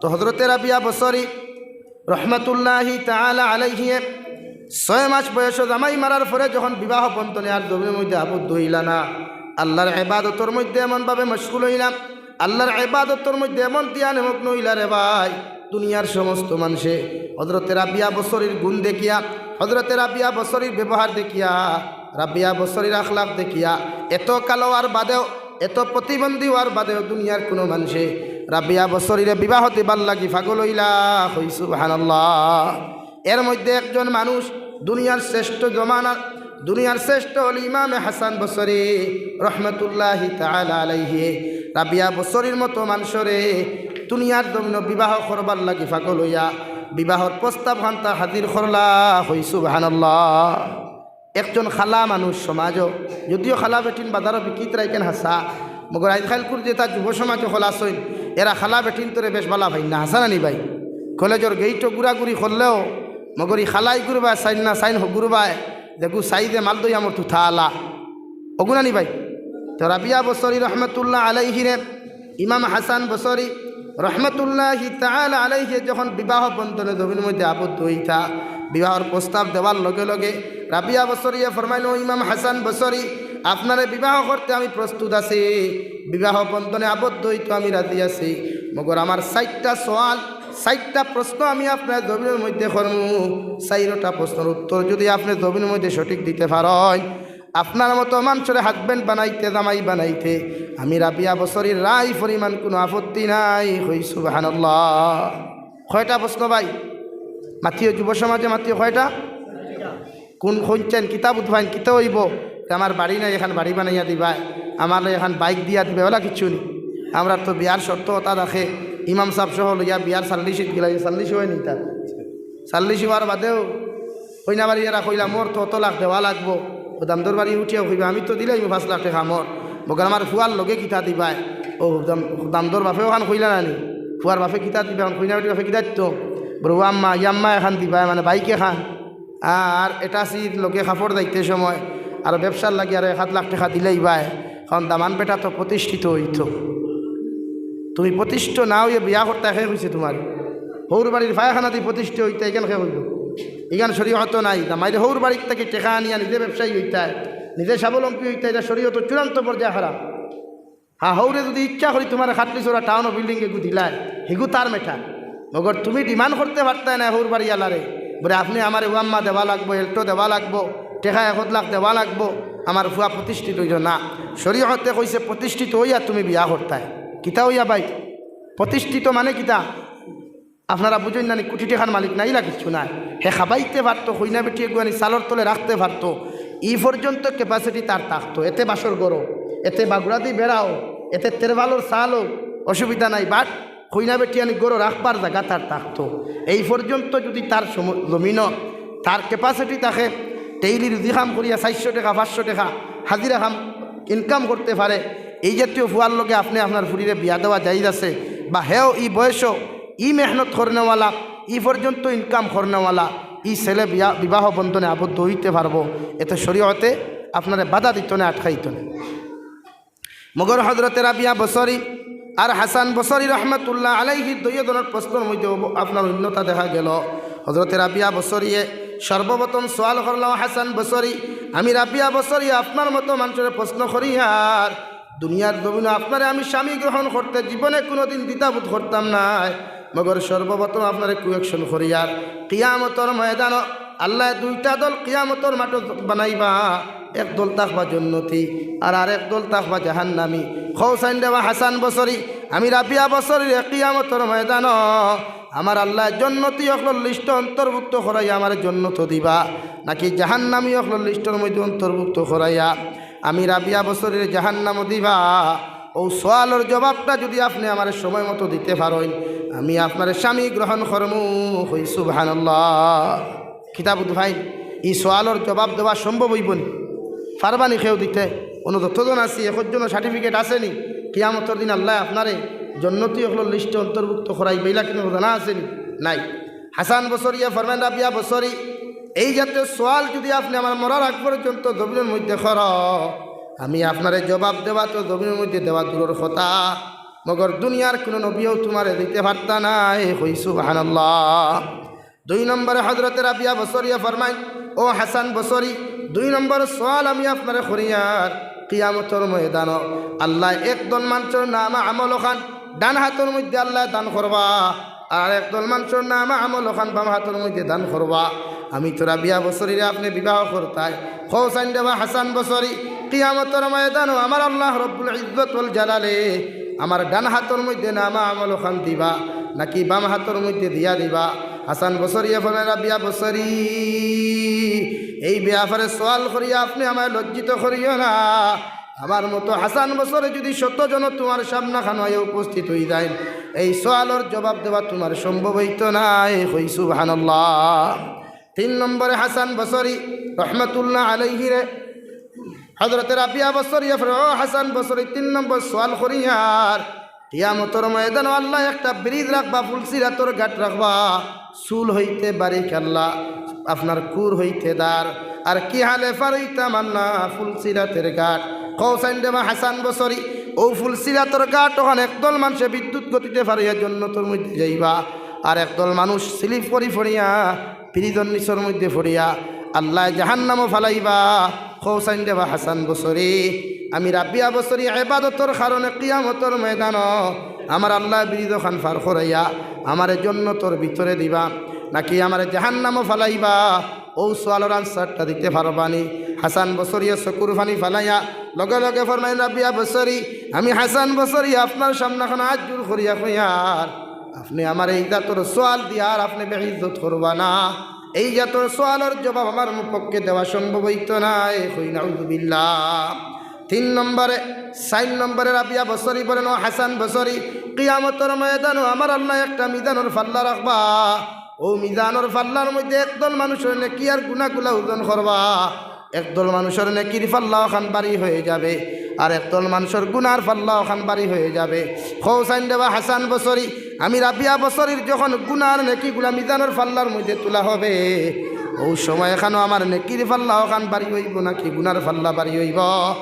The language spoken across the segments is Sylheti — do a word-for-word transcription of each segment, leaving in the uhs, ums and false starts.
তো হজরতে রাবিয়া বসরি রহমতুল্লাহি তাআলা আলাইহি ছয় মাস বয়সে জামাই মারার পরে যখন বিবাহ বন্ধনে আর জমিনর মধ্যে আবদ্ধ অইলা না, আল্লাহর ইবাদতর মধ্যে এমনভাবে মশগুল অইলা, আল্লাহর ইবাদতর মধ্যে এমন ধ্যানে মগ্ন অইলা রে ভাই, দুনিয়ার সমস্ত মানষে হজরতে রাবিয়া বসরির গুণ দেখিয়া, হজরতে রাবিয়া বসরির ব্যবহার দেখিয়া, রাবিয়া বসরির আখলাক দেখিয়া, এত কালা অওয়ার বাদেও, এত প্রতিবন্ধী অওয়ার বাদেও দুনিয়ার কুনু মানষে রাবিয়া বসরিরে বিবাহ দিবার লাগি পাগল অইলা। কই সুবহানাল্লাহ। এর মধ্যে একজন মানুষ, দুনিয়ার শ্রেষ্ঠ জমানার, দুনিয়ার শ্রেষ্ঠ অলি ইমামে হাসান বসরি রহমতুল্লাহি তাআলা আলাইহি রাবিয়া বসরির মতো মানষরে দুনিয়ার জমিনো বিবাহ করবার লাগি পাগল অইয়া বিবাহর প্রস্তাব খান তার হাজির করলা। কই সুবহানাল্লাহ। একজন কালা মানুষ সমাজো, যদিও কালা বেটিন বাজারো বিকিত রাইখেন হাছা, মগর আইজকাইলকুর যেতা যুব সমাজ অকল আছইন, এরা কালা বেটিনতরে বেশ বালা পাইন না, হাছা না নি ভাই? কলেজর গেইটো ঘুরাঘুরি করলেও মগর ই কালা ইগুর বায় চাইন না, চাইন হগুর বায়, যেগু চাই যে মাল দই আমর তুথা আলা, অগু না নি ভাই? তো রাবিয়া বসরি রহমতুল্লাহ আলাইহিরে ইমাম হাসান বসরি রহমতুল্লাহি তাআলা আলাইহি যখন বিবাহ বন্ধনে জমিনর মধ্যে আবদ্ধ অইতা, বিবাহর প্রস্তাব দেওয়ার লগে লগে রাবিয়া বসরিয়ে ফরমাইন, "ও ইমাম হাসান বসরি, আপনারে বিবাহ করতে আমি প্রস্তুত আছি, বিবাহ বন্ধনে আবদ্ধ অইতে আমি রাজি আছি, মগর আমার চাইরটা সওয়াল, চাইরটা প্রশ্ন আমি আপনারে জমিনর মধ্যে করমু। চাইরটা প্রশ্নর উত্তর যুদি আপনে জমিনর মধ্যে সঠিক দিতে পারইন, আপনার মতো মানষরে husband বানাইতে, জামাই বানাইতে আমি রাবিয়া বসরির রায় পরিমাণ কুনু আপত্তি নাই।" কই সুবহানাল্লাহ। কয়টা প্রশ্ন ভাই? মাতিও, যুব সমাজে মাতিও, কয়টা? কুন কইনচাইন, কিতা বুঝবাইন, কিতা অইবো? যে আমার বাড়ি নাই, এখান বাড়ি বানাইয়া দিবায়, আমার এখান বাইক দিয়া দিবায়, অলা কিচ্ছু নি। আমরার তো বিয়ার শর্ত অতা রাখে, ইমাম সাব সহ লইয়া বিয়ার চাল্লিশ ইত গিলা, চাল্লিশ অয় নি তার? চাল্লিশ অওয়ার বাদেও কইনা বাড়ি এরা কইলা, "মোর তো অত লাখ দেওয়া লাগবো।" ও দামদর বাড়ি উঠিয়া কইবা, "আমি তো দিলাইমু পাঁচ লাখ টেকা মোর।" মগর আমার ফুয়ার লগে কিতা দিবায়? ও দাম-, দামদর বাপে অখান কইলা না নি? ফুয়ার বাপে কিতা দিবায়? অখন কইনা বেটির বাপে কিতা দিতো? বড় আম্মা, ইয়াম্মা এখান দিবায়, মানে বাইক এখান। আর এটা সির লগে কাপড় যাইতে সময় আর ব্যবসার লাগি আর এক আধ লাখ টেকা দিলাইবায়, কারণ দামান বেটা তো প্রতিষ্ঠিত অইতো। তুমি প্রতিষ্ঠিত না অইয়া বিয়া করতায়, কে কইছে তুমারে? হউর বাড়ির পায়খানাদি প্রতিষ্ঠিত অইতায়, ইখান কে কইলো? ইখান শরীয়তো নাই। জামাইরে হউর বাড়ির থাকি টেকা আনিয়া নিজে ব্যবসায়ী অইতায়, নিজে স্বাবলম্বী অইতায়, ইটা শরীয়তর চূড়ান্ত পর্যায়ে হারাম। হ্যাঁ, হউরে যুদি ইচ্ছা করি তুমারে খাটলিছড়া টাউনো building এগু দিলায়, হিগু তার matter। মগর তুমি demand করতে পারতায় না হউর বাড়িআলারে, বলে, "আপনে আমারে ওয়াম্মা দেওয়া লাগবো, Alto দেওয়া লাগবো, টেকা এক লাখ দেওয়া লাগবো, আমার ফুয়া প্রতিষ্ঠিত অইলো না।" শরীয়তে কইছে প্রতিষ্ঠিত অইয়া তুমি বিয়া করতায়। কিতা অইয়া ভাই? প্রতিষ্ঠিত মানে কিতা? আপনারা বুঝইন না নি, কোটি টেকার মালিক না, ইলা কিচ্ছু নায়। হে খাবাইতে পারতো, কইনা বেটি এগু আনি চালর তলে রাখতে পারতো, ই পর্যন্ত capacity তার থাকতো। এতে বাসর ঘরো, এতে বাগুড়াদি বেড়াও, এতে তেরবালর চালও, অসুবিধা নাই, but কইনা বেটি আনি ঘরো রাখবার জাগা তার থাকতো। এই পর্যন্ত যুদি তার সম-, জমিনো তার capacity থাকে, daily রুজি কাম করিয়া চাইরশো টেকা, পাঁচশো টেকা হাজিরা কাম income করতে পারে, এই জাতীয় ফুয়ার লগে আপনে আপনার ফুরিরে বিয়া দেওয়া জায়েজ আছে, বা হেও ই বয়সও ই মেহনত করনেওয়ালা, ই পর্যন্ত income করনেওয়ালা, ই ছেলে বিয়া-, বিবাহ বন্ধনে আবদ্ধ অইতে পারবো, এতে শরীয়তে আপনারে বাধা দিতো না, আটকাইতো না। মগর হজরতে রাবিয়া বসরি আর হাসান বসরি রহমতুল্লাহ আলাইহি দুইও জনর প্রশ্নর মধ্যে অব-, আপনার ভিন্নতা দেখা গেল। হজরতে রাবিয়া বসরিয়ে সর্বপ্রথম সওয়াল করলা, "হাসান বসরি, আমি রাবিয়া বসরি আপনার মতো মানষরে প্রশ্ন করিয়ার দুনিয়ার জমিনো আপনারে আমি স্বামী গ্রহণ করতে জীবনে কুনুদিন দ্বিধাবোধ করতাম নায়, মগর সর্বপ্রথম আপনারে question করিয়ার, কিয়ামতর ময়দানো আল্লায় দুইটা দল কিয়ামতর মাঠো বানাইবা, এক দল থাকবা জন্নতি আর আরেক দল থাকবা জাহান্নামি। কও চাইন রেবা হাসান বসরি, আমি রাবিয়া বসরিরে কিয়ামতর ময়দানো আমার আল্লায় জন্নতি অকলর list অন্তর্ভুক্ত করাইয়া আমারে জন্নতো দিবা, নাকি জাহান্নামি অকলর list-র মধ্যে অন্তর্ভুক্ত করাইয়া আমি রাবিয়া বসরিরে জাহান্নামো দিবা?" অউ সওয়ালর জবাবটা যুদি আপনে আমারে সময় মতো দিতে পারইন, আমি আপনারে স্বামী গ্রহণ করমু। কই সুবহানাল্লাহ। কিতা বুঝ ভাই, ই সওয়ালর জবাব দেওয়া সম্ভব অইবো নি? পারবা নি কেউ দিতে? অনো যতজন আছি, একজনও certificate আছে নি? কিয়ামতর দিন আল্লায় আপনারে জন্নতি অকলর list-ও অন্তর্ভুক্ত করাইবা, ইলা কুনু জানা আছে নি? নাই। হাসান বসরিয়ে ফরমাইন, "রাবিয়া বসরি, এই জাতীয় সওয়াল যুদি আপনে আমার মরার আগ পর্যন্ত জমিনর মধ্যে করো, আমি আপনারে জবাব দেওয়া তো জমিনর মধ্যে দেওয়া দূরর কথা, মগর দুনিয়ার কুনু নবীও তুমারে দিতে পারতা নায়। কই সুবহানাল্লাহ। দুই নম্বরে হযরতে রাবিয়া বসরিয়ে ফরমাইন, "ও হাসান বসরি, দুই নম্বর সওয়াল আমি আপনারে করিয়ার, কিয়ামতর ময়দানো আল্লায় একদল মানষর নামা আমল অখান ডান হাতর মধ্যে আল্লায় দান করবা, আর একদল মানষর নামা আমল অখান বাম হাতর মধ্যে দান করবা। আমি তো রাবিয়া বসরিরে আপনে বিবাহ করতায়।" কও চাইন দেবা হাসান বসরি, কিয়ামতর ময়দানো আমার আল্লাহ রব্বুল ইজ্জত ওয়াল জালালে আমার ডান হাতর মধ্যে নামা আমল অখান দিবা, নাকি বাম হাতর মধ্যে দিয়া দিবা? হাসান বসরিয়ে ফরমাইন, "রাবিয়া বসরি, এই ব্যাপারে সওয়াল করিয়া আপনে আমায় লজ্জিত করিও না। আমার মতো হাসান বসরি যুদি শত জন তুমার সামনাখানো আইয়া উপস্থিত অইযাইন, এই সওয়ালর জবাব দেওয়া তুমার সম্ভব অইতো নায়।" কই সুবহানাল্লাহ। তিন নম্বরে হাসান বসরি রহমতুল্লাহ আলাইহিরে হযরতে রাবিয়া বসরিয়ে ফরমাইন, "ও হাসান বসরি, তিন নম্বর সওয়াল করিয়ার, কিয়ামতর ময়দানো আল্লায় একটা ব্রিজ রাখবা, ফুলসিরাতর ঘাট রাখবা, চুল হইতে বারিক আল্লাহ, আপনার কুর হইতে দার, আর কি হালে পার অইতাম আর না, ফুলসিরাতের ঘাট।" কও চাইন দেবা হাসান বসরি, অউ ফুলসিরাতর ঘাট অখান একদল মানষে বিদ্যুৎ গতিতে পার অইয়া জন্নতর মধ্যে যাইবা, আর একদল মানুষ স্লিপ করি পড়িয়া ব্রিজর নিচর মধ্যে পড়িয়া আল্লায় জাহান্নামো ফালাইবা। কও চাইন দেবা হাসান বসরি, আমি রাবিয়া বসরি ইবাদতর কারণে কিয়ামতর ময়দানো আমার আল্লায় ব্রিজ অখান পার করাইয়া আমারে জন্নতর ভিতরে দিবা, নাকি আমারে জাহান্নামো ফালাইবা? অউ সওয়ালর আনসারটা দিতে পারবানি? হাসান বসরিয়ে চকুর পানি ফালাইয়া লগে লগে ফরমাইন, "রাবিয়া বসরি, আমি হাসান বসরি আপনার সামনাখানো আত জুড় করিয়া কইয়ার, আপনে আমারে এই জাতর সওয়াল দিয়ার আপনে বেইজ্জত করবা না। এই জাতর সওয়ালর জবাব আমার পক্ষে দেওয়া সম্ভব অইতো নায়।" কই নাউজুবিল্লাহ। তিন নম্বরে, চাইর নম্বরে রাবিয়া বসরি বলেন, "ও হাসান বসরি, কিয়ামতর ময়দানো আমার আল্লায় একটা মিজানর পাল্লা রাখবা। অউ মিজানর পাল্লার মধ্যে একদল মানষর নেকি আর গুনাগুলা ওজন করবা। একদল মানষর নেকির পাল্লা অখান বারি হয়ে যাবে, আর একদল মানষর গুনার পাল্লা অখান বারি হয়ে যাবে।" কও চাইন দেবা হাসান বসরি, আমি রাবিয়া বসরির যখন গুনার নেকিগুলা মিজানর পাল্লার মধ্যে তুলা হবে, অউ সময়খানো আমার নেকির পাল্লা অখান বারি অইবো নাকি গুনার পাল্লা বারি অইবো?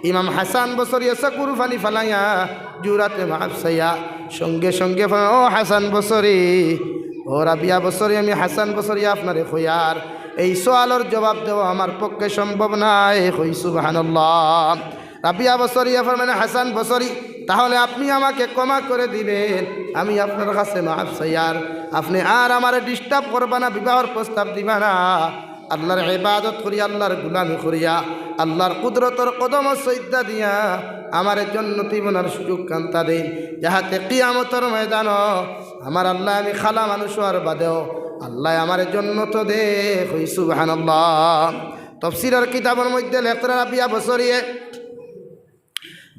ইমাম হাসান বসরিয়ে চকুর পানি ফালাইয়া জুরাতে মাফ চাইয়া সঙ্গে সঙ্গে ফরমাইন, "ও হাসান বসরি, ও রাবিয়া বসরি, আমি হাসান বসরি আপনারে কইয়ার, এই সওয়ালর জবাব দেওয়া আমার পক্ষে সম্ভব নায়।" কই সুবহানাল্লাহ। রাবিয়া বসরিয়ে ফরমাইন, "হাসান বসরি, তাহলে আপনি আমাকে ক্ষমা করে দিবেন, আমি আপনার কাছে মাফ চাইয়ার, আপনে আর আমারে disturb করবা না, বিবাহর প্রস্তাব দিবা না।" আল্লার ইবাদত করি, আল্লার গুলামি করিয়া, আল্লার কুদরতর কদমো সইজদা দিয়া আমারে জন্নতি বনার সুযোগ খান্তা দেইন, যাহাতে কিয়ামতর ময়দানো আমার আল্লায় আমি কালা মানুষ অওয়ার বাদেও আল্লায় আমারে জন্নত দে। কই সুবহানাল্লাহ। তফসিরর কিতাবর মধ্যে লেখরা রাবিয়া বসরিয়ে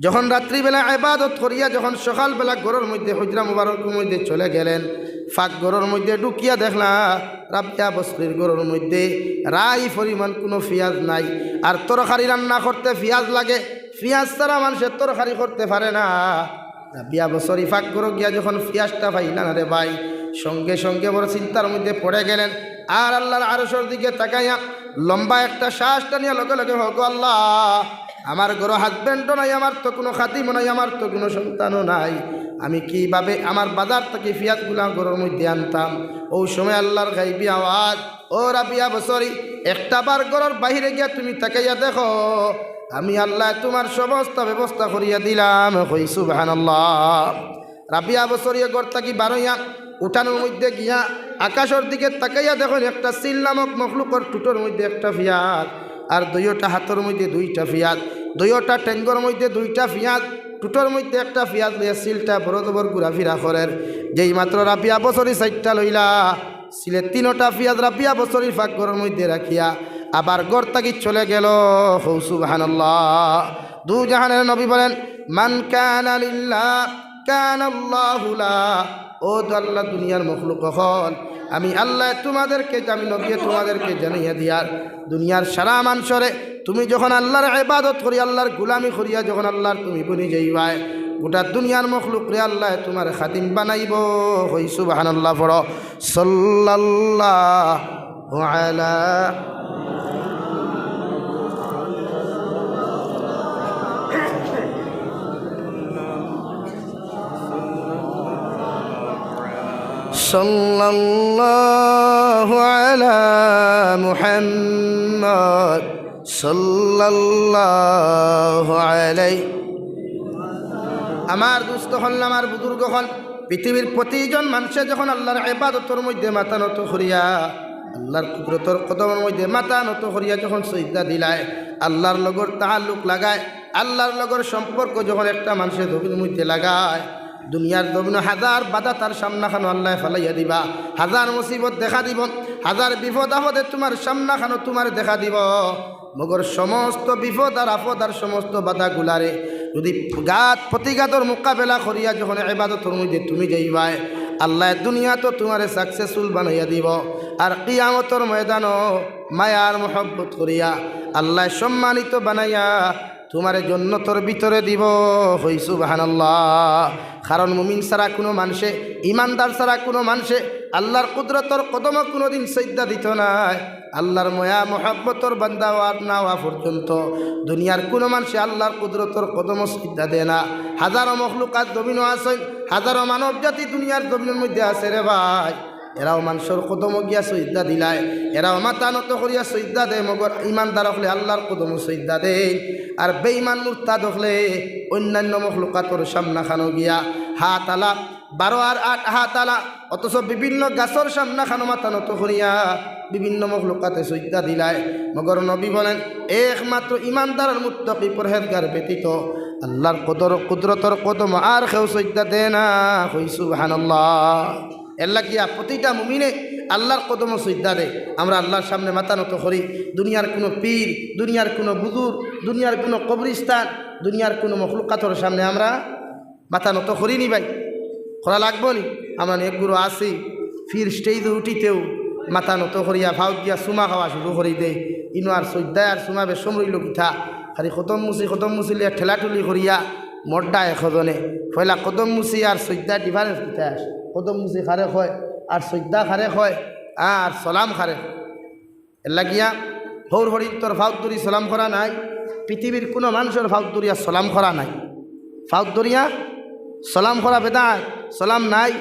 যখন রাত্রিবেলা ইবাদত করিয়া যখন সকালবেলা ঘরর মধ্যে হুজরা মুবারকর মধ্যে চলে গেলেন, পাক ঘরর মধ্যে ঢুকিয়া দেখলা রাবিয়া বসরির ঘরর মধ্যে রাই পরিমাণ কুনু পিয়াজ নাই। আর তরকারি রান্না করতে পিয়াজ লাগে, পিয়াজ ছাড়া মানষে তরকারি করতে পারে না। রাবিয়া বসরি পাক ঘরো গিয়া যখন পিয়াজটা পাইলা না রে ভাই, সঙ্গে সঙ্গে বড় চিন্তার মধ্যে পড়ে গেলেন। আর আল্লার আরশর দিকে তাকাইয়া লম্বা একটা শ্বাস টানিয়া লগে লগে, "হগো আল্লাহ, আমার ঘরো husbandও নাই, আমার তো কুনু খাদিমও নাই, আমার তো কুনু সন্তানও নাই, আমি কিভাবে আমার বাজার থাকি পিয়াজগুলা ঘরর মধ্যে আনতাম?" অউ সময় আল্লার গাইবি আওয়াজ, "ও রাবিয়া বসরি, একটা বার ঘরর বাইরে গিয়া তুমি তাকাইয়া দেখো, আমি আল্লায় তুমার সমস্ত ব্যবস্থা করিয়া দিলাম।" কই সুবহানাল্লাহ। রাবিয়া বসরিয়ে ঘর থাকি বারইয়া উঠানর মধ্যে গিয়া আকাশর দিকে তাকাইয়া দেখইন একটা চিল নামক মখলুকর ঠুটর মধ্যে একটা পিয়াজ, আর দুইওটা হাতর মধ্যে দুইটা পিয়াজ, দুইওটা ঠেঙ্গর মধ্যে দুইটা পিয়াজ, ঠুটর মধ্যে একটা পিয়াজ লইয়া চিলটা বড় জবর ঘুরাফিরা করের। যেই মাত্র রাবিয়া বসরি সাইডটা লইলা, চিলে তিনোটা পিয়াজ রাবিয়া বসরির পাক ঘরর মধ্যে রাখিয়া আবার ঘর থাকি চলে গেল। কও সুবহানাল্লাহ। দু জাহানের নবী বলেন, "মান কানা লিল্লাহ কানাল্লাহু লা।" ও তো আল্লাহ, দুনিয়ার মখলুক অকল, আমি আল্লায় তুমাদেরকে, আমি নবীয়ে তুমাদেরকে জানাইয়া দিয়ার, দুনিয়ার সারা মানষরে তুমি যখন আল্লার ইবাদত করি, আল্লার গুলামি করিয়া যখন আল্লার তুমি বনি যাইবায়, গোটা দুনিয়ার মখলুকরে আল্লায় তুমার খাদিম বানাইবো। কই সুবহানাল্লাহ পড়ো। সাল্লাল্লাহু আলা সাল্লাল্লাহু আলা মুহাম্মদ, সাল্লাল্লাহু আলাইহি। আমার দোস্ত অকল, আমার বুজুর্গ অকল, পৃথিবীর প্রতিজন মানষে যখন আল্লাহর ইবাদতর মধ্যে মাথা নত করিয়া, আল্লাহর কুদরতর কদমর মধ্যে মাথা নত করিয়া যখন সইজদা দিলায়, আল্লাহর লগর তাআল্লুক লাগায়, আল্লাহর লগর সম্পর্ক যখন একটা মানষে জমিনর মধ্যে লাগায়, দুনিয়ার জমিনো হাজার বাধা তার সামনাখানো আল্লায় ফালাইয়া দিবা, হাজার মুসিবত দেখা দিবো, হাজার বিপদ আপদে তুমার সামনাখানো তুমারে দেখা দিবো। মগর সমস্ত বিপদ আর আপদ আর সমস্ত বাধাগুলারে যদি ঘাত প্রতিঘাতর মোকাবেলা করিয়া যখন ইবাদতর মধ্যে তুমি যাইবায়, আল্লায় দুনিয়াত তুমারে successful বানাইয়া দিবো, আর কিয়ামতর ময়দানো মায়ার মহব্বত করিয়া আল্লায় সম্মানিত বানাইয়া তুমারে জন্নতর ভিতরে দিবো। কই সুবহানাল্লাহ। কারণ মুমিন ছাড়া কুনু মানষে, ইমানদার ছাড়া কুনু মানষে আল্লাহর কুদরতর কদমো কুনুদিন সইজদা দিতো নায়। আল্লাহর ময়া মহব্বতর বান্দা অওয়ার না অওয়া পর্যন্ত দুনিয়ার কুনু মানষে আল্লাহর কুদরতর কদমো সইজদা দেয় না। হাজারো মখলুকাত জমিনো আছইন, হাজারো মানব জাতি দুনিয়ার জমিনর মধ্যে আছে রে ভাই। এরাও মানষর কদমো গিয়া সইজদা দিলায়, এরাও মাথা নত করিয়া সইজদা দেয়, মগর ইমানদার অকলে আল্লাহর কদমো সইজদা দেয়। আর বেইমান মুরতাদ অকলে অইন্যান্য মখলুকাতর সামনাখানো গিয়া হাত আলা, বারো আর আট হাত আলা, অথচ বিভিন্ন গাছর সামনাখানো মাথা নত করিয়া বিভিন্ন মখলুকাতে সইজদা দিলায়। মগর নবী বলেন, একমাত্র ইমানদার আর মুত্তাকি পরহেজগার ব্যতীত আল্লাহর কদর কুদরতর কদমো আর কেউ সইজদা দেয় না। কই সুবহানাল্লাহ। এরলাগিয়া প্রতিটা মুমিনে আল্লাহর কদমো সইজদা দেয়। আমরা আল্লাহর সামনে মাথা নত করি, দুনিয়ার কুনু পীর, দুনিয়ার কুনু বুজুর্গ, দুনিয়ার কুনু কবরস্থান, দুনিয়ার কুনু মখলুকাতর সামনে আমরা মাথা নত করি নি ভাই? করা লাগবো নি? আমরা অনেকগুলো আছি, পীর stage-ও উঠিতেউ মাথা নত করিয়া পাও দিয়া চুমা খাওয়া শুরু করি দেয়। ইনো আর সইজদায় আর চুমা বেশম রইলো কিতা? খালি কদম মুছি, কদম মুছি লইয়া ঠেলাঠুলি করিয়া মরডা একজনে। পয়লা কদম মুছি আর সইজদার difference কিতা আছে? কদম মুছি কারে কয়, আর সইজদা কারে কয়, আর সালাম কারে কয়? এরলাগিয়া হউর হড়িন্তর পাওত ধরি সালাম করা নাই, পৃথিবীর কুনু মানষর পাওত ধরিয়া সালাম করা নাই। পাওত ধরিয়া সালাম করা বেদাত, সালাম নাই।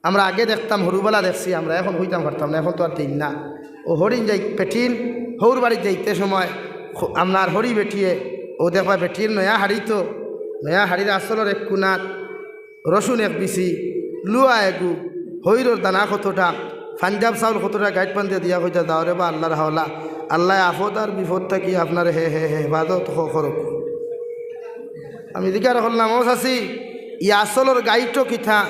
আমরা আগে দেখতাম, হুরুবালা দেখছি আমরা, এখন কইতাম পারতাম না, এখন তো আর দিন না। অউ হড়িন যাই বেটিন, হউর বাড়িত যাইতে সময় খ-, আপনার হড়ি বেটিয়ে, অউ দেখবা বেটির নয়া হাড়ি তো, নয়া হাড়ির আঁচলর এক কুনাত রসুন এক বিচি, লুয়া এগু, হইরর দানা কতটা, পাঞ্জাব চাউল কতটা গাইট বান্ধিয়া দিয়া কইতা, "যাও রে বা আল্লাহর হাওলা, আল্লায় আপদ আর বিপদ থাকি আপনারে হে, হে, হে, হেফাজত ক-, করউক।" আমি জিকার করলাম, "ও চাচি, ই আঁচলর গাইটো কিতা?"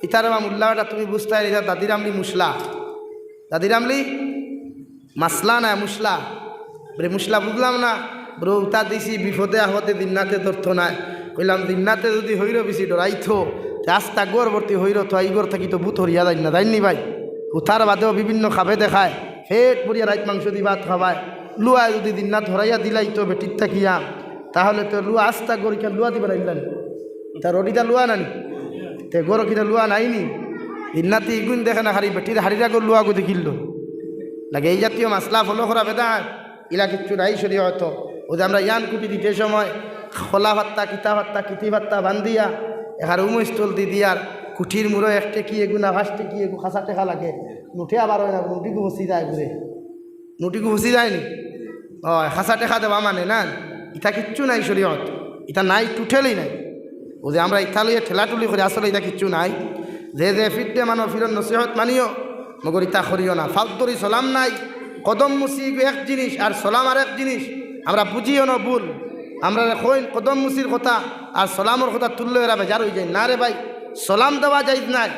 "ইতারে বা মুল্লা বেটা তুমি বুঝতায়, ইতা দাদির আমলি মুসলা।" দাদির আমলি মাসলা নায়, মুসলা। বলে, "মুসলা বুঝলাম না।" বলে, "উতা দিছি বিপদে আপদে জিন্নাতে ধরতো নায়।" কইলাম, "জিন্নাতে যুদি হইর বিচি ডরাইতো, তে আস্তা ঘর ভর্তি হইর তো, ই ঘর থাকি তো ভূত হরিয়া যাইন না, যাইন নি ভাই? উতার বাদেও বিভিন্ন খাবে দেখায়, পেট ভরিয়া রাইত মাংস দি ভাত খাবায়। লুয়ায় যুদি জিন্নাত হরাইয়া দিলাইতো বেটির থাকিয়া, তাহলে তো লুয়া আস্তা ঘর ইখান লুয়া দি বানাইলা নি। ইতা রডিতা লুয়া না নি? তে ঘরো কিতা লুয়া নাই নি? জিন্নাতি ইগুইন দেখে না, খালি বেটির হাড়ির আগর লুয়াগু দেখিল। লাগে এই জাতীয় মাসলা follow করা বেদাত, ইলা কিচ্ছু নাই শরীয়তো। অউ যে আমরা ইয়ান কুটি দিতে সময় খোলা ফাত্তা, কিতা ফাত্তা, কিতি ফাত্তা বান্ধিয়া, এখার উমস্থল দি দিয়ার কুটির মুড়ো এক টেকি এগু না পাঁচ টেকি এগু খাসা টেকা লাগে, নুটে আবার অয় না, নুটিগু ফসি যায় ঘুরে। নুটিগু ফসি যায় নি? অয়, খাসা টেকা দেওয়া মানে না, ইতা কিচ্ছু নাই শরীয়ত, ইতা নাই, totally নাই। অউ যে আমরা ইতা লইয়া ঠেলাঠুলি করি, আসলে ইতা কিচ্ছু নাই। যে যে ফিরতে মানো, ফিরর নসিহত মানিও, মগর ইতা করিও না। পাওত ধরি সালাম নাই, কদম মুছি এক জিনিস আর সালাম আরেক জিনিস, আমরা বুঝিও না ভুল। আমরারে কইন কদম মুছির কথা আর সালামর কথা তুললে এরা বেজার অইযাইন। না রে ভাই, সালাম দেওয়া জায়েজ নাই।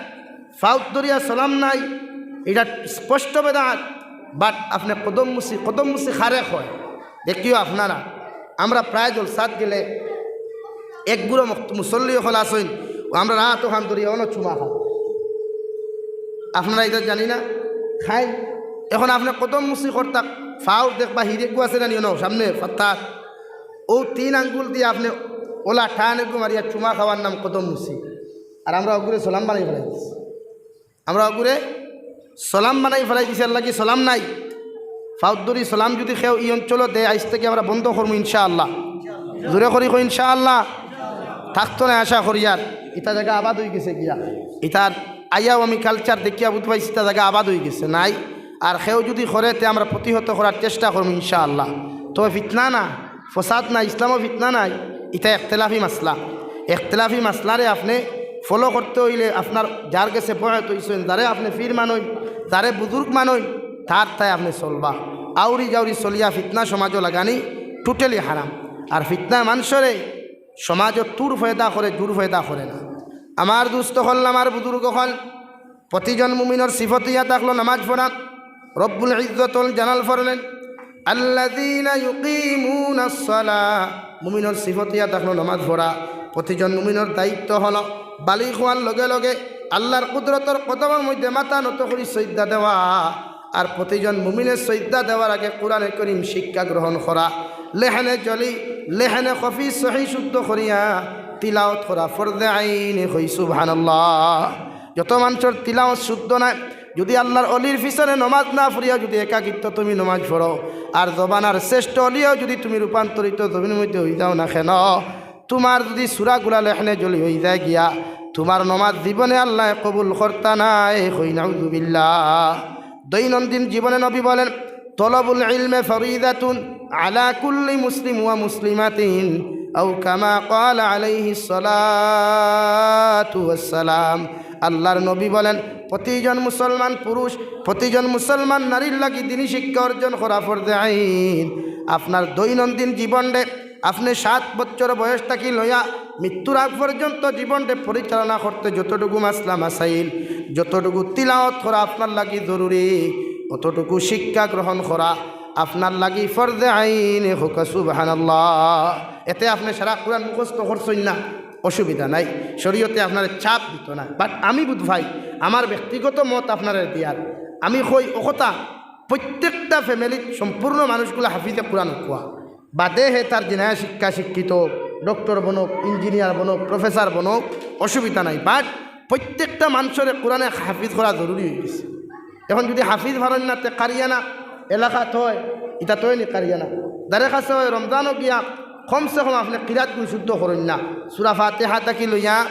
পাওত ধরিয়া সালাম নাই, ইটা স্পষ্ট বেদাত। But আপনে কদম মুছি, কদম মুছি কারে কয়? দেখিও আপনারা, আমরা প্রায় জলসাত গেলে এক গুরু মুক্ত-, মুসল্লি অকল আছইন, অউ আমরা রাত অখান ধরিয়া অনো চুমা খাই। আপনারা ইতা জানি না, খাই। এখন আপনে কদম মুছি করতা, পাও দেখবা হিরেগু আছে না নি, অনো সামনে ফাত্তার। অউ তিন আঙ্গুল দিয়া আপনে অলা টান এগু মারিয়া চুমা খাওয়ার নাম কদম মুছি। আর আমরা অগুরে সালাম বানাই ফালাই দিছি। আমরা অগুরে সালাম বানাই ফালাই দিছি, এরলাগি সালাম নাই। পাওত ধরি সালাম যুদি কেউ ই অঞ্চলো দেয়, আইজ থাকি আমরা বন্ধ করমু ইনশাআল্লাহ। জোরে করি কই ইনশাআল্লাহ। থাকতো না আশা করি আর। ইতা জাগা আবাদ অইগেছে গিয়া। ইতার আইয়াও আমি কালচার দেখিয়া বুঝ পাইছি, ইতা জাগা আবাদ অইগেছে, নাই। আর কেউ যুদি করে, তে আমরা প্রতিহত করার চেষ্টা করমু ইনশাআল্লাহ। তবে ফিতনা না, ফসাদ না, ইসলামো ফিতনা নাই, ইতা একতেলাফি মাসলা। একতেলাফি মাসলারে আপনে ফলো করতে অইলে আপনার যার গেছে বয়াত অইছইন, যারে আপনে পীর মানইন, যারে বুজুর্গ মানইন, তার তাই আপনে চলবা। আউরি জাউরি চলিয়া ফিতনা সমাজো লাগানি totally হারাম। আর ফিতনায় মানষরে সমাজো তুর পয়দা করে, জুর পয়দা করে না। আমার দুস্ত অকল, আমার বুজুর্গ অকল, প্রতিজন মুমিনর সিফত ইয়া থাকলো নামাজ পড়া। রব্বুল ইজ্জতুল জালাল ফরলেন, "আল্লাযীনা ইউকিমুনাস সালাহ।" মুমিনর সিফত ইয়া থাকলো নামাজ পড়া। প্রতিজন মুমিনর দায়িত্ব হলো বালিগ হওয়ার লগে লগে আল্লাহর কুদরতর কদমর মধ্যে মাথা নত করি সইজদা দেওয়া। আর প্রতিজন মুমিনে সইজদা দেওয়ার আগে কোরআনে করিম শিক্ষা গ্রহণ করা, লেহনে জলি, লেহনে খফি সহি শুদ্ধ করিয়া তিলাওত করা ফরজে আইন। কই সুবহানাল্লাহ। যত মানষর তিলাওত শুদ্ধ নায়, যুদি আল্লাহর অলির পিছনে নমাজ না পড়িয়া যুদি একাকিত্ব তুমি নমাজ পড়ো, আর জমানার শ্রেষ্ঠ অলিও যুদি তুমি রূপান্তরিত জমিনর মধ্যে অইযাও না কেন, তুমার যুদি সূরাগুলা লেহনে জলি অইযায় গিয়া, তুমার নমাজ জীবনে আল্লায় কবুল করতা নায়। কই নাউজুবিল্লাহ। দৈনন্দিন জীবনে নবী বলেন, "তলবুল ইলমে ফরিদাতুন আলা কুল্লি মুসলিম ওয়া মুসলিমাতিন", আও কামা ক্বালা আলাইহিস সালাতু ওয়াস সালাম। আল্লাহর নবী বলেন, প্রতিজন মুসলমান পুরুষ, প্রতিজন মুসলমান নারীর লাগি দ্বীনি শিক্ষা অর্জন করা ফরজে আইন। আপনার দৈনন্দিন জীবনরে আপনে সাত বছর বয়স থাকি লইয়া মৃত্যুর আগ পর্যন্ত জীবনরে পরিচালনা করতে যতটুকু মাসলা মাসাইল, যতটুকু তিলাওত করা আপনার লাগি জরুরি, অতটুকু শিক্ষা গ্রহণ করা আপনার লাগি ফরজে আইন। কউক্কা সুবহানাল্লাহ। এতে আপনে সারা কোরআন মুখস্থ করছইন না, অসুবিধা নাই, শরীয়তে আপনারে চাপ দিত না। But আমি বুঝ পাই, আমার ব্যক্তিগত মত আপনারে দিয়ার, আমি কই অকথা, প্রত্যেকটা ফ্যামিলিত সম্পূর্ণ মানুষগুলা হাফিজে কোরআন অউক্কা। বাদে হে তার জিনায় শিক্ষা শিক্ষিত, ডক্টর বনউক, ইঞ্জিনিয়ার বনউক, প্রফেসর বনউক, অসুবিধা নাই। But প্রত্যেকটা মানষরে কোরআনে হাফিজ করা জরুরি অইগেছে। এখন যুদি হাফিজ পারইন না, তে কারিয়ানা এলাকাত অয়, ইতা তো অয়নি কারিয়ানা। যারে কাছে অয় রমজানো গিয়া কমসে কম আপনে কিরাত গুন শুদ্ধ করইন না, সূরা ফাতিহা থাকি লইয়া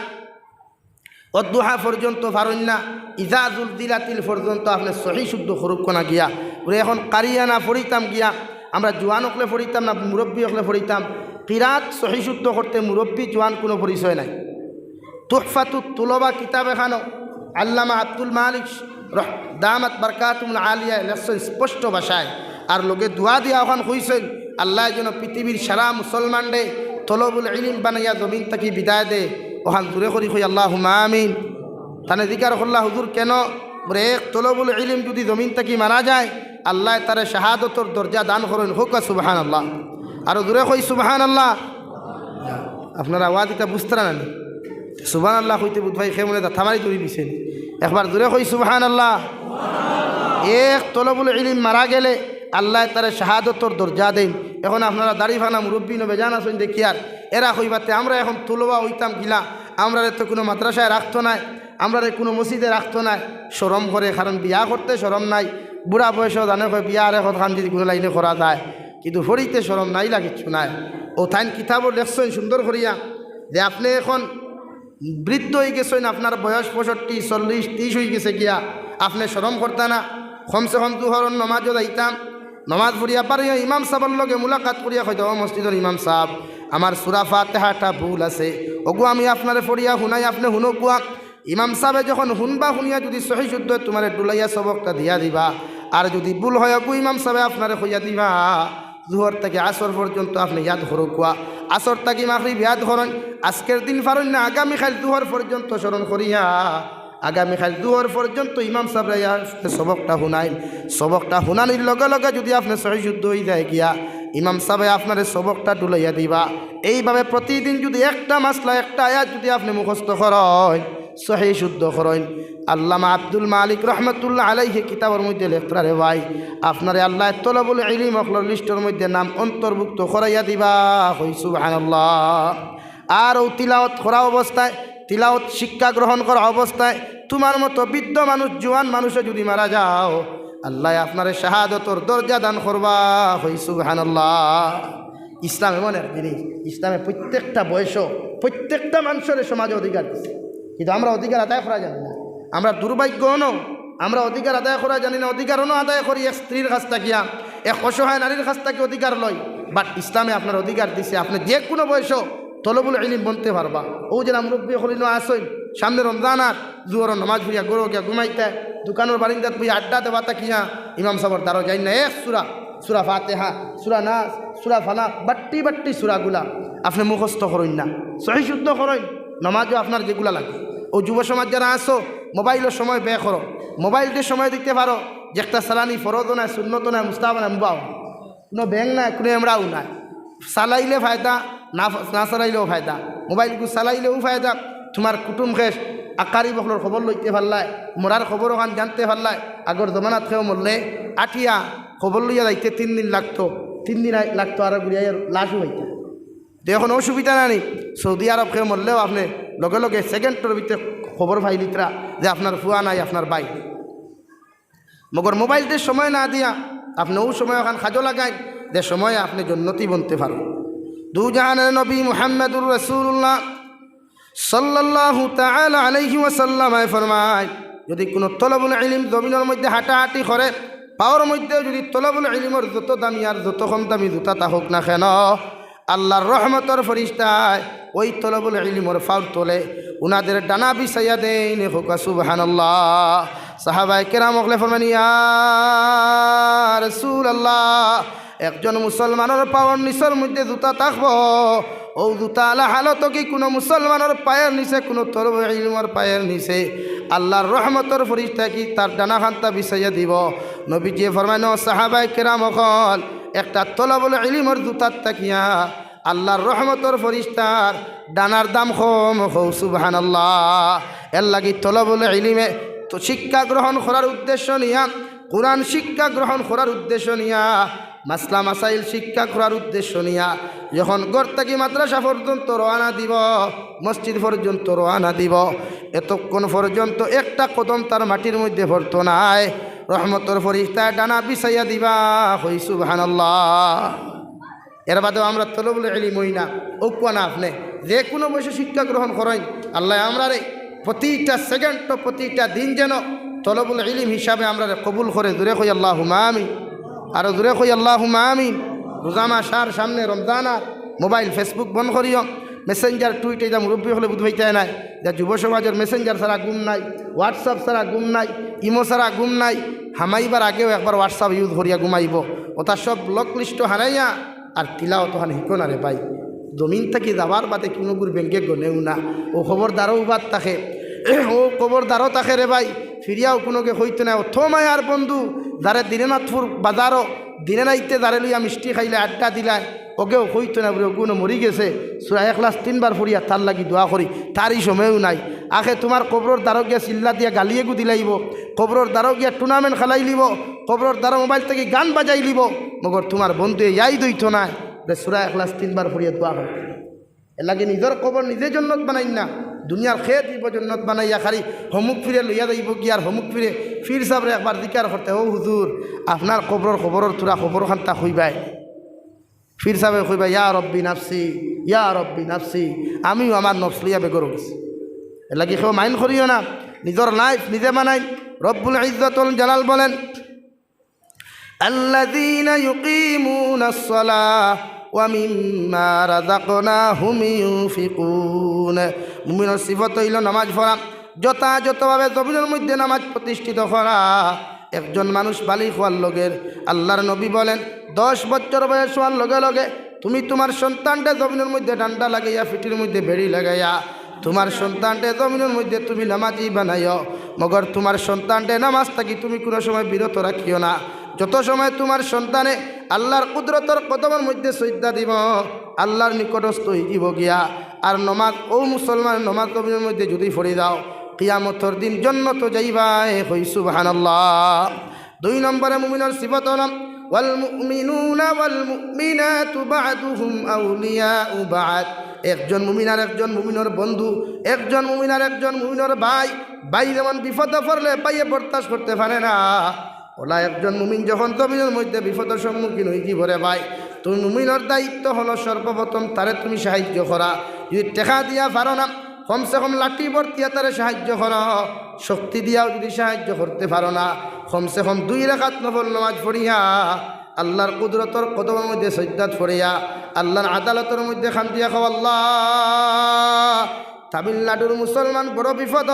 ওয়াদ্দুহা পর্যন্ত পারইন না, ইজা জুলজিলাতিল পর্যন্ত আপনে সহি শুদ্ধ করউক্কা না গিয়া। ওরে এখন কারিয়ানা পড়িতাম গিয়া, আমরা জুয়ান অকলে পড়িতাম না মুরব্বি অকলে পড়িতাম? কিরাত সহি শুদ্ধ করতে মুরব্বি জুয়ান কুনু পরিচয় নাই। তুহফাতুত তুলবা কিতাব এখানো আল্লামা আব্দুল মালিক রহ-, দামাত বারকাতুহুমুল আলিয়া লেখছইন স্পষ্ট ভাষায়। আর লগে দোয়া দিয়া অখান কইছইন, আল্লায় যেন পৃথিবীর সারা মুসলমানরে তলবুল ইলিম বানাইয়া জমিন থাকি বিদায় দে। অখান জুরে করি কই, আল্লাহুম্মা আমিন। তানে জিকার করলা, "হুজুর, কেন?" বলে, "এক তলবুল ইলিম যুদি জমিন থাকি মারা যায়, আল্লায় তারে শাহাদতর দরজা দান করইন।" কউক্কা সুবহানাল্লাহ। আরো জুরে কই, সুবহানাল্লাহ। আপনারা আওয়াজ ইতা বুঝতারা না নি? সুবহানাল্লাহ কইতে বুঝ পাই, কে মনে দাতা মারি ধরি দিছে নি। একবার জুরে কই, সুবহানাল্লাহ। এক তলবুল ইলিম মারা গেলে আল্লায় তারে শাহাদতর দরজা দেইন। এখন আপনারা দাড়ি ফানা মুরব্বি নু বেজান আছইন দেখিয়ার, এরা কইবা তে আমরা এখন তুলবা অইতাম গিলা, আমরারে তো কুনু মাদ্রাসায় রাখতো নায়, আমরারে কুনু মসজিদে রাখতো নায়। শরম করে, কারণ বিয়া করতে শরম নাই। বুড়া বয়সো জানে কয় বিয়া আর এখন খান যদি কুনু লাইনে করা যায়, কিন্তু পড়িতে শরম নাই, লা কিচ্ছু নাই। অউ তাইন কিতাবো লেখছইন সুন্দর করিয়া যে আপনে এখন বৃদ্ধ অইগেছইন, আপনার বয়স পঁয়ষট্টি, চল্লিশ, ত্রিশ অইগেছে গিয়া, আপনে শরম করতা না? কমসে কম জুহরর নমাজো যাইতাম, নমাজ পড়িয়া পারিয়া ইমাম সাবর লগে মুলাকাত করিয়া কইতা, "ও মসজিদর ইমাম সাব, আমার সূরা ফাতিহাটা ভুল আছে, অগু আমি আপনারে পড়িয়া হুনাই, আপনে হুনউক্কা।" ইমাম সাবে যখন হুনবা, হুনিয়া যুদি সহি শুদ্ধ তুমারে ডুলাইয়া সবকটা দিয়া দিবা, আর যুদি ভুল অয়, অগু ইমাম সাবে আপনারে কইয়া দিবা। জুহর থাকি আসর পর্যন্ত আপনে ইয়াদ করউক্কা, আসর থাকি মাগরিব ইয়াদ করইন। আজকের দিন পারইন না, আগামীকাইল জুহর পর্যন্ত স্মরণ করিয়া, আগামীকাইল জুহর পর্যন্ত ইমাম সাবরে ইয়া সবকটা হুনাইন। সবকটা হুনানির লগে লগে যুদি আপনে সহি শুদ্ধ অইযায় গিয়া, ইমাম সাবে আপনারে সবকটা ডুলাইয়া দিবা। এইভাবে প্রতিদিন যুদি একটা মাসলা, একটা আয়াত যুদি আপনে মুখস্থ করইন, সহি শুদ্ধ করইন। আল্লামা আব্দুল মালিক রহমতুল্লাহ আলাইহি কিতাবর মধ্যে লেখরা রে ভাই, আপনারে আল্লায় তলবুল ইলিম অকলর লিস্টর মধ্যে নাম অন্তর্ভুক্ত করাইয়া দিবা। কই সুবহানাল্লাহ। আর অউ তিলাওত করা অবস্থায়, তিলাওত শিক্ষা গ্রহণ করা অবস্থায় তুমার মতো বৃদ্ধ মানুষ, জুয়ান মানুষে যুদি মারা যাও, আল্লায় আপনারে শাহাদতর দরজা দান করবা। কই সুবহানাল্লাহ। ইসলাম এমন এক জিনিস, ইসলামে প্রত্যেকটা বয়সো প্রত্যেকটা মানষরে সমাজে অধিকার দিছে, কিন্তু আমরা অধিকার আদায় করা জানি না। আমরা দুর্ভাগ্য অনো, আমরা অধিকার আদায় করা জানি না, অধিকার অনো আদায় করি এক স্ত্রীর কাছ থাকিয়া, এক অসহায় নারীর কাছ থাকি অধিকার লই। But ইসলামে আপনার অধিকার দিছে, আপনে যে কুনু বয়সো তলবুল ইলিম বনতে পারবা। অউ যেলা মুরব্বি অকল ইনো আছইন, সামনে রমজান আর জুহরর নমাজ পড়িয়া ঘরো গিয়া ঘুমাইতা, দোকানর বারিন্দাত বইয়া আড্ডা দেওয়া থাকিয়া ইমাম সাবর দ্বারো যাইন না, এক সূরা, সূরা ফাতিহা, সূরা নাস, সূরা ফালাক, বাট্টি বাট্টি সূরাগুলা আপনে মুখস্থ করইন না, সহি শুদ্ধ করইন। নমাজো আপনার যেগুলা লাগে। অউ যুব সমাজ যারা আছো, মোবাইলো সময় ব্যয় করো, মোবাইলরে সময় দিতে পারো, যে একটা চালানি ফরজও নায়, সুন্নতও নায়, মুস্তাহাবও নায়, মুবাহ। কুনু ব্যাঙ নায়, কুনু এমরাও নায়। চালাইলে ফায়দা, না ফা-, না চালাইলেও ফায়দা। মোবাইলগু চালাইলেও ফায়দা, তুমার কুটুম খেশ, আকারিব অকলর খবর লইতে পারলায়, মরার খবর অখান জানতে পারলায়। আগর জমানাত কেউ মরলে আটিয়া খবর লইয়া যাইতে তিন দিন লাগতো, তিন দিন আই-, লাগতো আরো ঘুরিয়া লাশ উঠাইতা। তে অখন অসুবিধা নানি, সৌদি আরব কেউ মরলেও আপনে লগে লগে সেকেন্ডর ভিতরে খবর পাইলিতরা যে আপনার ফুয়া নাই, আপনার ভাই। মগর মোবাইলরে সময় না দিয়া আপনে অউ সময় অখান কাজো লাগাইন, যে সময় আপনে জন্নতি বনতে পারো। দুজাহানের নবী মুহাম্মাদুর রাসূলুল্লাহ সাল্লাল্লাহু তাআলা আলাইহি ওয়াসাল্লামে ফরমায়, যদি কুনু তলবুল ইলিম জমিনর মধ্যে হাঁটাহাঁটি করে, পাওর মধ্যে যদি তলবুল ইলিমর যত দামি আর যত কম দামি জুতা থাকউক না কেন, আল্লার রহমতর ফিরিস্তায় অউ তলবুল ইলিমর পাওর তলে উনাদের ডানা বিছাইয়া দেইন। কউক্কা সুবহানাল্লাহ। সাহাবায়ে কেরাম অকলে ফরমাইন, ইয়া রাসূলুল্লাহ, একজন মুসলমানর পাওর নিচর মধ্যে জুতা থাকবো, অউ জুতা আলা হালতো কি কুনু মুসলমানর পায়ের নিচে, কুনু তলবুল ইলিমর পায়ের নিচে আল্লার রহমতর ফিরিস্তায় কি তার ডানা খান্তা বিছাইয়া দিবো? নবীজিয়ে ফরমাইন, ও সাহাবায়ে কেরাম অকল, একটা তলবুল ইলিমর জুতাত থাকিয়া আল্লার রহমতর ফিরিস্তার ডানার দাম কম। কও সুবহানাল্লাহ। এরলাগি তলবুল ইলিমে তো শিক্ষা গ্রহণ করার উদ্দেশ্য নিয়া, কুরআন শিক্ষা গ্রহণ করার উদ্দেশ্য নিয়া, মাসলা মাসাইল শিক্ষা করার উদ্দেশ্য নিয়া যখন ঘর থাকি মাদ্রাসা পর্যন্ত রওয়ানা দিবো, মসজিদ পর্যন্ত রওয়ানা দিবো, এতক্ষণ পর্যন্ত একটা কদম তার মাটির মধ্যে পড়তো নায়, রহমতর ফিরিস্তায় ডানা বিছাইয়া দিবা। কই সুবহানাল্লাহ। এর বাদেও আমরা তলবুল ইলিম অই না, অউক্কা না আপনে। যে কুনু বয়সে শিক্ষা গ্রহণ করইন, আল্লায় আমরারে প্রতিটা সেকেন্ড, প্রতিটা দিন যেন তলবুল ইলিম হিসাবে আমরারে কবুল করে। জুরে কই আল্লাহুম্মা আমিন। আরো জুরে কই আল্লাহুম্মা আমিন। রোজা মাস আর সামনে, রমজান আর, মোবাইল, Facebook বন্ধ করিও। Messenger, Twitter, ইতা মুরব্বি অকলে বুঝ পাইতায় নায়। ইতা যুব সমাজর Messenger ছাড়া ঘুম নাই, WhatsApp ছাড়া ঘুম নাই, ইমো ছাড়া ঘুম নাই। হামাইবার আগেও একবার WhatsApp use করিয়া ঘুমাইবো। অতা সব block list হারাইয়া আর তিলাওত অখান হিকো না রে ভাই। জমিন থাকি যাবার বাদে কুনুগুর ব্যাংকে গনেও না। অউ কবরদারও উবাত থাকে, অউ কবরদারও থাকে রে ভাই। ফিরিয়াও কুনুগে কইতো নায়, অত মায়ার বন্ধু, যারে দিনে নাথপুর বাজারো, দিনে রাইতে যারে লইয়া মিষ্টি খাইলায়, আড্ডা দিলায়, অগেও কইতো নায় বুলে, অগুন মরি গেছে, সূরা ইখলাস তিনবার পড়িয়া তার লাগি দোয়া করি, তারই সময়ও নাই। আখে তুমার কবরর দ্বারো গিয়া চিল্লা দিয়া গালি এগু দিলাইবো, কবরর দ্বারো গিয়া tournament খেলাইলিবো, কবরর দ্বারো মোবাইল থাকি গান বাজাইলিবো, মগর তুমার বন্ধুয়ে ইয়াদ অইতো নায় যে সূরা ইখলাস তিনবার পড়িয়া দোয়া করতে। এরলাগি নিজর কবর নিজে জন্নত বানাইন না, দুনিয়ার খেত ইবো জন্নত বানাইয়া খালি হমুক ফিরে লইয়া যাইবো কি আর হমুক ফিরে। পীর সাবরে একবার জিকার করতে, ও হুজুর, আপনার কবরর, কবরর থুড়া কবর খান্তা কইবায়। পীর সাবে কইবা, ইয়া রব্বি নাফসি, ইয়া রব্বি নাফসি, আমিও আমার নফস লইয়া বেগর গেছি। এরলাগি কেউ mind করিও না, নিজর life নিজে বানাইন। রব্বুল ইজ্জতুল জালাল বলেন, আল্লাযীনা ইউকিমুনাস সালাহ ওয়া মিম্মা রাযাকনাহুম ইউনফিকুন। মুমিনর সিফত অইলো নামাজ পড়া, যথাযথভাবে জমিনর মধ্যে নামাজ প্রতিষ্ঠিত করা। একজন মানুষ বালিগ অওয়ার লগে, আল্লার নবী বলেন, দশ বছর বয়স অওয়ার লগে লগে তুমি তুমার সন্তানরে জমিনর মধ্যে ডান্ডা লাগাইয়া, পিঠির মধ্যে বেড়ি লাগাইয়া, তুমার সন্তানরে জমিনর মধ্যে তুমি নামাজি বানাইও, মগর তুমার সন্তানরে নামাজ থাকি তুমি কুনু সময় বিরত রাখিও না। যত সময় তুমার সন্তানে আল্লার কুদরতর কদমর মধ্যে সইজদা দিবো, আল্লার নিকটস্থ অইযিবো গিয়া, আর নমাজ, অউ মুসলমান নমাজ জমিনর মধ্যে যুদি পড়ি যাও, কিয়ামতর দিন জন্নতো যাইবায়। কই সুবহানাল্লাহ। দুই নম্বরে মুমিনর সিফত অইলো, ওয়াল মুমিনুনা ওয়াল মুমিনাতু বা'দুহুম আউলিয়াউ বা'দ। একজন মুমিন আর একজন মুমিনর বন্ধু, একজন মুমিন আর একজন মুমিনর ভাই। ভাই যেমন বিপদো পড়লে ভাইয়ে বরদাস্ত করতে পারে না, অউলা একজন মুমিন যখন জমিনর মধ্যে বিপদর সম্মুখীন অইযিবো রে ভাই, তুমি মুমিনর দায়িত্ব অইলো সর্বপ্রথম তারে তুমি সাহায্য করা। যুদি টেকা দিয়া পারো না, কমসে কম লাঠি বর্তিয়া তারে সাহায্য করো। শক্তি দিয়াও যুদি সাহায্য করতে পারো না, কমসে কম দুই রাকাত নফল নামাজ পড়িয়া আল্লার কুদরতর কদমর মধ্যে সইজদাত পড়িয়া আল্লার আদালতর মধ্যে কান্দিয়া কও, "আল্লা, তামিলনাড়ুর মুসলমান বড় বিপদ।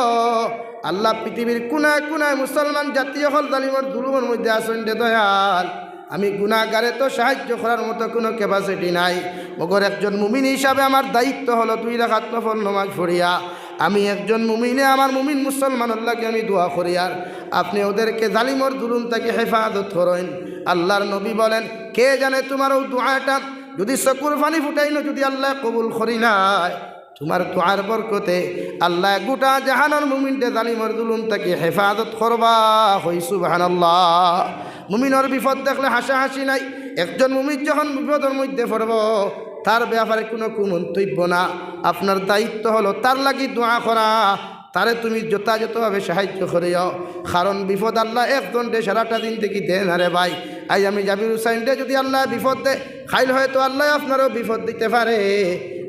আল্লা, পৃথিবীর কুনায় কুনায় মুসলমান জাতি অকল জালিমর জুলুমর মধ্যে আছইন রে দয়াল। আমি গুনাগারে তো সাহায্য করার মতো কুনু capacity নাই, মগর একজন মুমিন হিসাবে আমার দায়িত্ব হলো দুই রাকাত নফল নামাজ পড়িয়া আমি একজন মুমিনে আমার মুমিন মুসলমানর লাগি আমি দোয়া করিয়ার। আপনে ওদেরকে জালিমর জুলুম থাকি হেফাজত করইন।" আল্লার নবী বলেন, "কে জানে তুমার অউ দোয়াটা যুদি চকুর পানি ফুটাইনো যুদি আল্লায় কবুল করিলায়, তুমার দোয়ার বরকতে আল্লায় গোটা জাহানর মুমিনরে জালিমর জুলুম থাকি হেফাজত করবা।" কই সুবহানাল্লাহ। মুমিনর বিপদ দেখলে হাসাহাসি নাই। একজন মুমিন যখন বিপদর মধ্যে পড়বো, তার ব্যাপারে কুনু কুমন্তব্য না। আপনার দায়িত্ব হলো তার লাগি দোয়া করা, তারে তুমি যথাযথভাবে সাহায্য করিও। কারণ বিপদ আল্লায় একজনরে সারাটা দিন থাকি দেয় না রে ভাই। আইজ আমি জাবির হুসাইনরে যুদি আল্লায় বিপদ দেয়, কাইল হয়তো আল্লায় আপনারেও বিপদ দিতে পারে।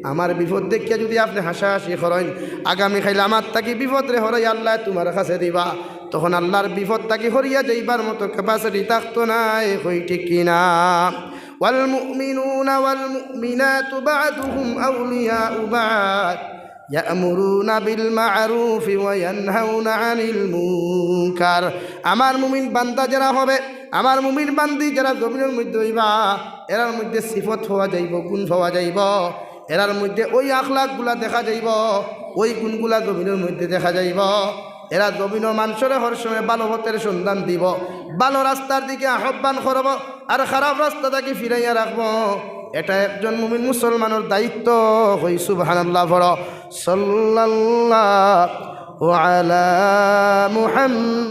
আমার বিপদ দেখিয়া যুদি আপনে হাসাহাসি করইন, আগামী কাইল আমার থাকি বিপদরে হরাই আল্লায় তুমার কাছে দিবা। তখন আল্লার বিপদ থাকি হরিয়া যাইবার মতো capacity থাকতো নায়, কই ঠিক কি না? والمؤمنون والمؤمنات بعضهم أولياء بعض يأمرون بالمعروف وينهون عن المنكر। আমার মুমিন বান্দা যারা হবে, আমার মুমিন বান্দি যারা জমিনর মধ্যে অইবা, এরার মধ্যে সিফত পাওয়া যাইবো, গুণ পাওয়া যাইবো, এরার মধ্যে ওই আখলাকগুলা দেখা যাইবো, ওই গুণগুলা জমিনর মধ্যে দেখা যাইবো। এরা জমিনো মানষরে হর সময় ভালো পথর সন্ধান দিবো, ভালো রাস্তার দিকে আহ্বান করবো, আর খারাপ রাস্তা থাকি ফিরাইয়া রাখবো। এটা একজন মুমিন মুসলমানর দায়িত্ব। কই সুবহানাল্লাহ পড়ো। সাল্লাল্লাহু আলা মুহাম্মদ।